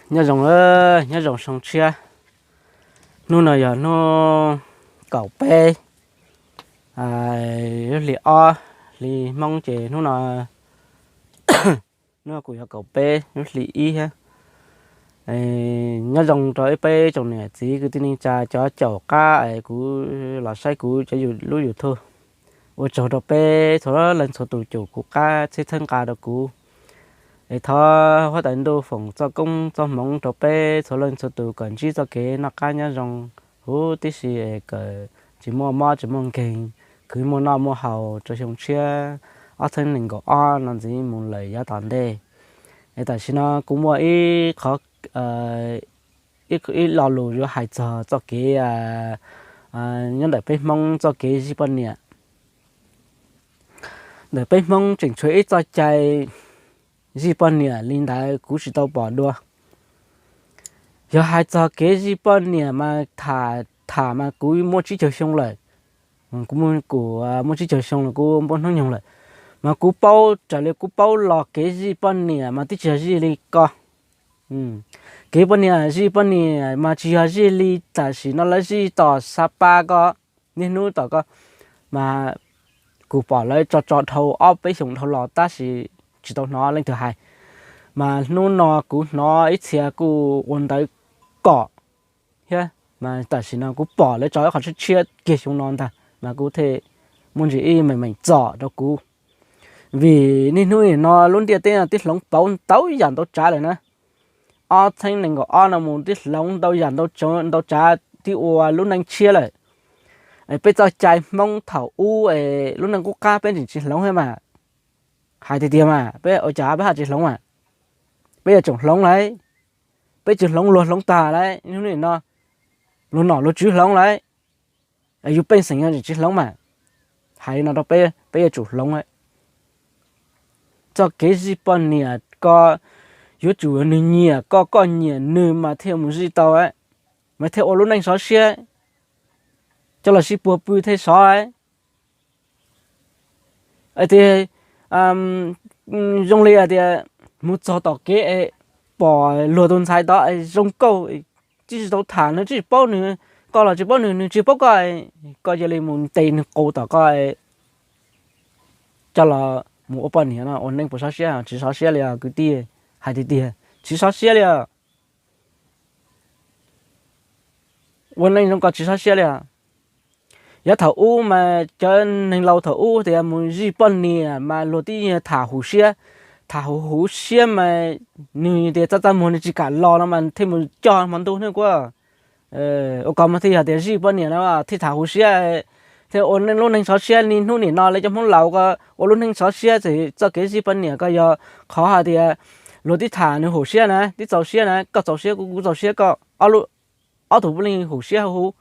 Nyob zoo, nyob zoo xyoo tshiab. Hnub no yog hnub kaum peb lub hli ob, hli Hmoob ces hnub no, hnub no kuj yog kaum peb lub hli ib thiab. Nyob zoo rau ib peb tsoom niam txiv kwv tij neej tsa cov caum qab es kuv los saib kuv cov lub YouTube. Ua tsaug rau peb txhua leej txhua tus caum kuv qab txhib txhawb nqa rau kuv. Es thov huab tais ntuj foom txoj koob txoj hmoov rau peb txhua leej txhua tus kom ntsib txoj kev noj qab nyob zoo huv tib si, kom tsis muaj mob tsis muaj nkeeg, khwv muaj noj muaj haus rau xyoo tshiab ob txhiab nees nkaum ob no ntxiv mus lawm yav tom ntej. Es tam sim no kuv muaj ib qho, ib lo lus yuav hais txog txoj kev nyob ntawm peb Hmoob txoj kev zij poj niam. Ntawm peb Hmoob tseem tshuav ib txoj cai zij poj niam li ntawd kuv tsis tau pom dua. Yog hais txog kev zij poj niam mas tham, tham mas kuv muaj tsib caug xyoo lawm. Kuv muaj, kuv muaj tsib caug xyoo los kuj npuab hnub nyoog lawm, mas kuv paub, raws li kuv paub los kev zij poj niam mas twb tsis yog zij li ko. Kev poj niam, zij poj niam mas tsis yog zij li tam sim no lawv zij tom Sapa ko, niaj hnub tom ko, mas kuv pom lawv tso tso dhau ob peb xyoos dhau los tab sis tsis tau hnov leej twg hais. Mas hnub no kuv hnov ib txhia kuj ua ntawv kom thiab, mas tam sim no kuv pom lawv tso ib qho tshiab tshiab kiag xyoo no ntag mas kuv thiaj muaj ntsis ib meem meem txom rau kuv. Vim niaj hnub nim no lub ntiaj teb no twb hloov pauv ntau yam ntau tsav lawm na. Ob txhiab nees nkaum ob no mus twb hloov ntau yam ntau tsav, twb ua lub neej tshiab lawm. Peb txoj cai Hmoob thaum ub es lub neej qub qab peb tseem tsis hloov thiab mas. Hais tiag tiag mas peb ua cas peb ho tsis hloov mas? Peb yuav tsum hloov lauj. Peb tsis hloov luag hloov tag lauj, hnub nim no luag nom luag tswv hloov lauj. Yus pej xeem no tseem tsis hloov mas. Hais li no rau peb, peb yuav tsum hloov lauj. Txoj kev zij poj niam ko yuav tsum nws nyiam koj, koj nyiam nws mas thiaj mus zij tau, mas thiaj ua lub neej sov siab, coj los sib puag pw thiaj sov. Tias zoo li hais tias mus txog tom kev es pom luag tus ntxhais tod zoo nkauj, tsis tau tham nws, tsis paub nws, koj los tsis paub nws, nws tsis paub koj, koj cia li mus ntes nws qus tom koj, coj los mus ua poj niam no ua neej puas sov siab? Tsis sov siab li os kwv tij, hais tiag tiag tsis sov siab li os. Ua neej zoo ko tsis sov siab li os. Yav thaum ub mas cov neeg laus thaum ub tias mus zij poj niam mas luag twb tham huv siab, tham huv huv siab mas nws tias txaj txaj muag nws tsis kam los no mas thiaj mus coj hmo ntuj hnub kuj ua ko mas thiaj yog tias zij poj niam no thiaj tham huv siab, thiaj ua lub neej sov siab. Niaj hnub nim no lawv cov Hmoob laus ko ua lub neej sov siab, txoj kev zij poj niam ko yog qhov hais tias luag twb tham nws huv siab na, twb txaus siab na, koj txaus siab kuv, kuv txaus siab koj, ob tug puav leej huv siab huv,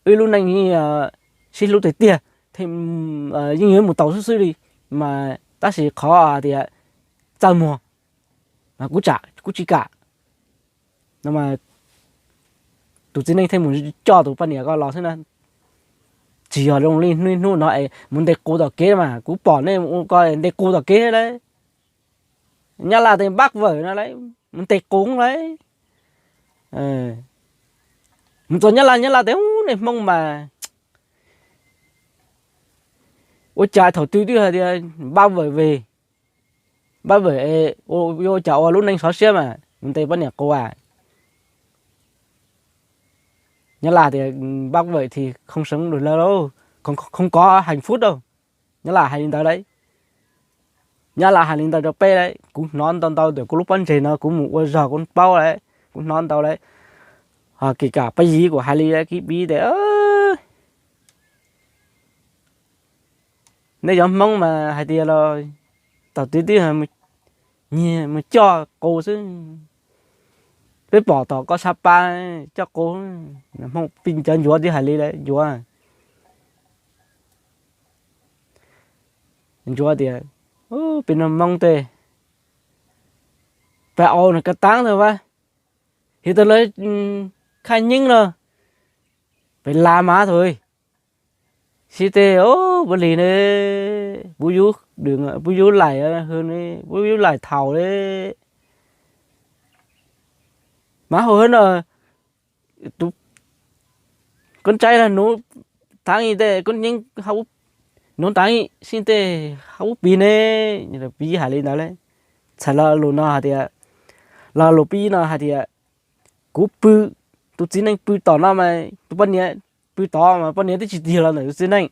wb lub neej sib hlub tiag tiag, yeej yuav mus tau xwb xwb li. Mas tab sis qhov hais tias txaj muag mas kuv tsis kam no mas tus txiv neej thiaj mus coj tus poj niam ko los xwb na. Tsis yog zoo li niaj hnub no es mus ntes qus tom kev mas, kuv pom nej ua ko ntes qus tom kev lauj. Nyab Laj tias npab vawm no lauj, mus ntes qus lauj. Mus txog Nyab Laj, Nyab Laj tias ub, nej Hmoob mas ua cas thaum twg twb hais tias npab vawm ve, npab vawm, yuav ua cas ua lub neej sov siab mas mus ntes poj niam qus a. Nyab Laj tias npab vawm thì không sống được lâu đâu, không có hạnh phúc đâu. Nyab Laj hais li ntawd lauj. Nyab Laj hais li ntawd rau peb lauj, kuv hnov ntau ntau ntawm kuv lub pob ntseg no kuv mus ua zog kuv paub lauj, kuv hnov ntau lauj. Ho kis kam pab yig kuv hais li kib pib tias nej cov Hmoob mas hais tias los thaum twg twb nyiag mus coj qus xwb. Peb pom tom koj Sapa coj qus, Hmoob pib cov Ncuav twb hais li lauj, Ncuav, Ncuav tias peb no Hmoob tej pab au nws ka taab tau vas, hiv tau lawv khaj nyeeb los peb la mas thaum sib tej puav leej ne, puab yub, puab yub laim, puab yub laim thaum le. Mas hauv hwv no, tus koj ntsaib los nuv taav tes koj nyeeb, nuv taav sib tes hauv ub pig ne. Pib hais li ntawd lauj. Txhais lo lus no hais tias, lo lus pib no hais tias, kuv pw, tus txiv neej pw tom no mas tus poj niam pw tod mas poj niam twb tsis tig los ntawm tus txiv neej.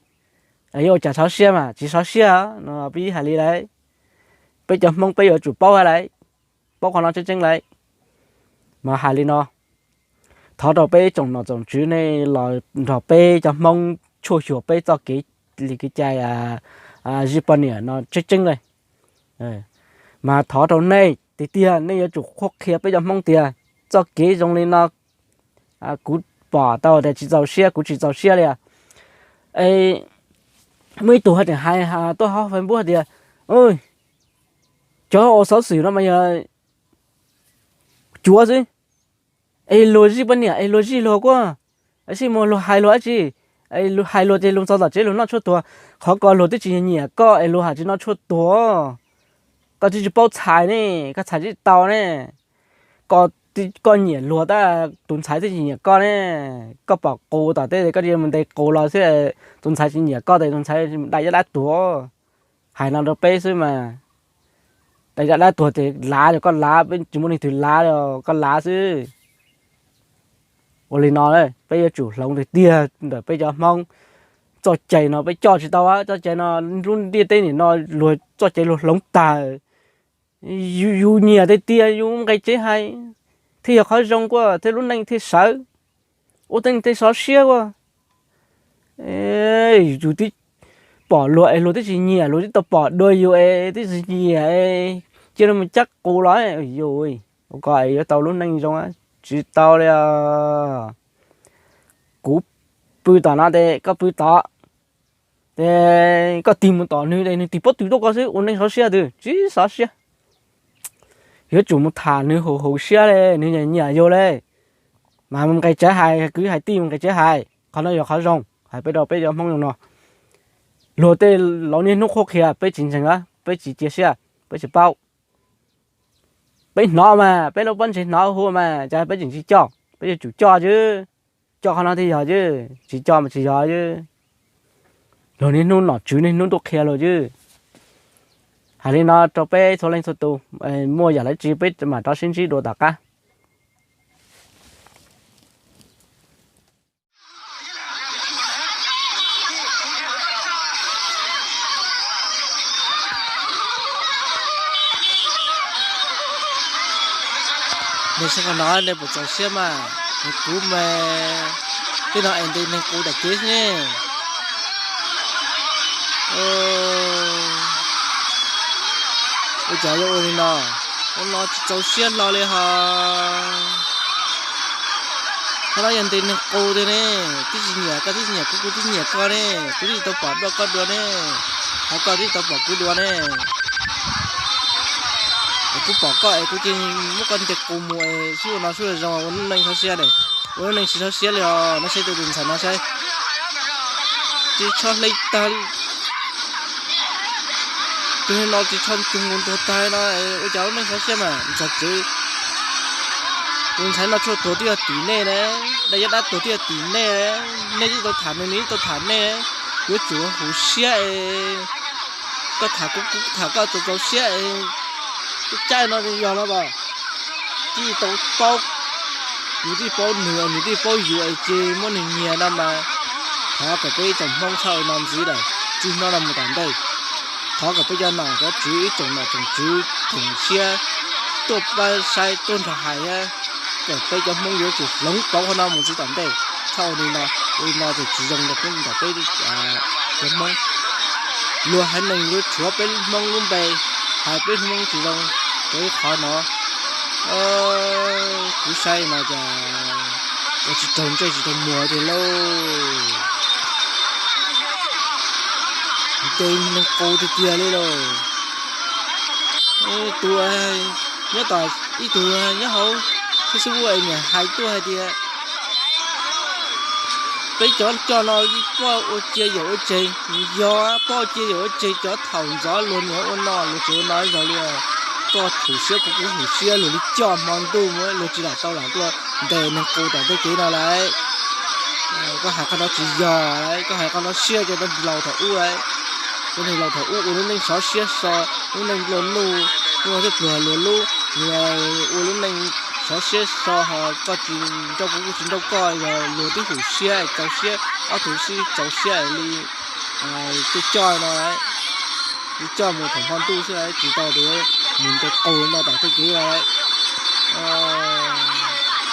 Yuav ua cas sov siab mas tsis sov siab no pib hais li lauj. Peb cov Hmoob peb yuav tsum paub hais lauj, paub qhov no tseeb tseeb lauj. Mas hais li no, thov rau peb tsoom nom tsoom tswv nej los nrog peb cov Hmoob tshuaj xyuas peb txoj kev li kev cai zij poj niam no tseeb tseeb lauj. Mas thov rau nej tiag tiag nej yuav tsum qhuab qhia peb cov Hmoob tias txoj kev zoo li no kuv pom tau tias tsis txaus siab, kuv tsis txaus siab li. Es muaj ib tug hais tias, hais tuaj hauv Facebook hais tias, cov uas xov xwm no mas yog cuav xwb, es luag zij poj niam es luag zij luag kuj, es sib muag luag hais luag dab tsi, es luag hais luag ces luag txog tom tsev luag noj tshuaj tuag. Qhov ko luag twb tsis nyiam koj es luag hais tsis noj tshuaj tuag, koj twb tsis paub txhais ne, koj txhais tsis tau ne. Koj nyiam luag tab tus ntxhais twb tsis nyiam koj ne. Koj pom qus tom teb koj cia li mus ntes qus los xwb, tus ntxhais tsis nyiam koj tes tus ntxhais dai caj dab tuag. Hais no rau peb xwb mas, dai caj dab tuag ces lav los koj lav, peb tsis muaj leej twg lav los koj lav xwb. Ua li no peb yuav tsum hloov tiag tiag ntawm peb cov Hmoob. Txoj cai no peb coj tsis tau, txoj cai no lub ntiaj teb nim no luag txoj cai luag hloov tag. Yus nyiam tiag tiag yus nqe tsev hais thiaj yog qhov zoo kuj thiaj lub neej thiaj sawv, ua tej neeg thiaj sov siab kuj. Yus twb pom luag es luag twb tsis nyiam, luag twb tau pom dua yus es twb tsis nyiam, cia li mus cab qus los, yuav ko yuav tau lub neej zoo tsis tau li. Kuv pw tom no tes koj pw tod, ces koj tig mus tom nws es nws tig pob tw tuaj koj xwb ua neej sov siab twg tsis sov siab. Yuav tsum mus tham nws haum haum siab li, nws nyiam nyiam yus li. Mas mus nqe tsev hais, kwv hais tij mus nqe tsev hais, qhov no yog qhov zoo hais peb rau peb cov Hmoob zoo no. Luag tej laus niaj hnub qhuab qhia peb tsis ntseeg, peb tsis cia siab, peb tsis paub. Peb hnov mas peb lub pob ntseg hnov hu mas cas peb tseem tsis coj, peb yuav tsum coj xwb. Coj qhov no thiaj yog xwb, tsis coj mas tsis yog xwb. Luag niaj hnub nom tswv niaj hnub tuaj qhia luag xwb. Hais li no rau peb txhua leej txhua tus, muaj yam dab tsi peb mam rov sib ntsib dua tom qab. Nej saib qhov no nej puas txaus siab mas, nws kuv mas tej no es ntes neeg qus tom kev xwb ne. Ua cas yuav ua li no, ua no tsis txaus siab hlo li hos. Qhov no yog ntes neeg qus tiag ne, twb tsis nyiam koj twb tsis nyiam kuv, kuv twb nyiam koj ne, kuv twb tsis tau pom dua koj dua ne, hos koj twb tsis tau pom kuv dua ne. Es kuv pom koj es kuv cia muab koj ntes qus mus es sib ua no sib ua zoo ua lub neej sov siab ne, ua lub neej tsis sov siab li os. No saib tus tus ntxhais no saib, tsis tshua hle tag li. Tus no tsis tshua tus mus ntuag tag no, ua cas lub neej sov siab mas ntxog tsev. Tus ntxhais no tshuaj tuag twb yog tim nej na, dab yog dab tuag twb yog tim nej, nej twb tau tham nws nws twb tau tham nej, yuav tsum huv siab es koj tham kuv kuv tham koj txaus txaus siab es. Lub caij no yog no as, twb tau paub, yus twb paub nws nws twb paub yus es ces muab nws nyiag no mas. Thov kom peb ib tsoom Hmoob txhob ua no ntxiv lawm, txij hnub no mus tom ntej. Thov kom peb cov nom cov tswv ib tsoom nom tsoom tswv tsoom siab tuaj pab saib tuaj nrog hais, kom peb cov Hmoob yuav tsum hloov pauv qhov no mus txij tom ntej. Txhob ua li no, ua li no ces tsis zoo rau peb ntawm peb cov Hmoob. Luag haiv neeg yuav rhuav peb Hmoob lub npe, hais peb Hmoob tsis zoo rau ib qhov no. Kuv saib no cas ua tsis raug ntsej tsis raug muag tiag lauj. Ntes neeg qus tiag tiag li lauj. Tus nyob tom ib tug nyob hauv Facebook es niam hais tuaj hais tias peb cov coj no poj ua cia yawm ua tseg, yog poj ua cia yawm ua tseg cov thaum ntxov luag niam ua no luag tsis ua no ib zaug li os. koj hum siab kuv kuv hum siab, luag li coj hmo ntuj mus luag tsis lam tau lam tuaj ntes neeg qus tom tej kev no lawm. Koj hais qhov no tsis yog lawm, koj hais qhov no siab rau cov laus thaum ub lawm. Cov neeg laus thaum ub ua lub neej sov siab so, lub neej nplua nuj, muaj tej pluag luag lub, ua lub neej sov siab so ho koj tsis nrauj kuv kuv tsis nrauj koj, yog luag twb hum siab txaus siab, ob tug sib txaus siab li tuaj coj no, twb coj mus thaum hmo ntuj xwb tsis tau tias mus ntes qus no tom tej kev no.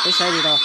Peb saib li no.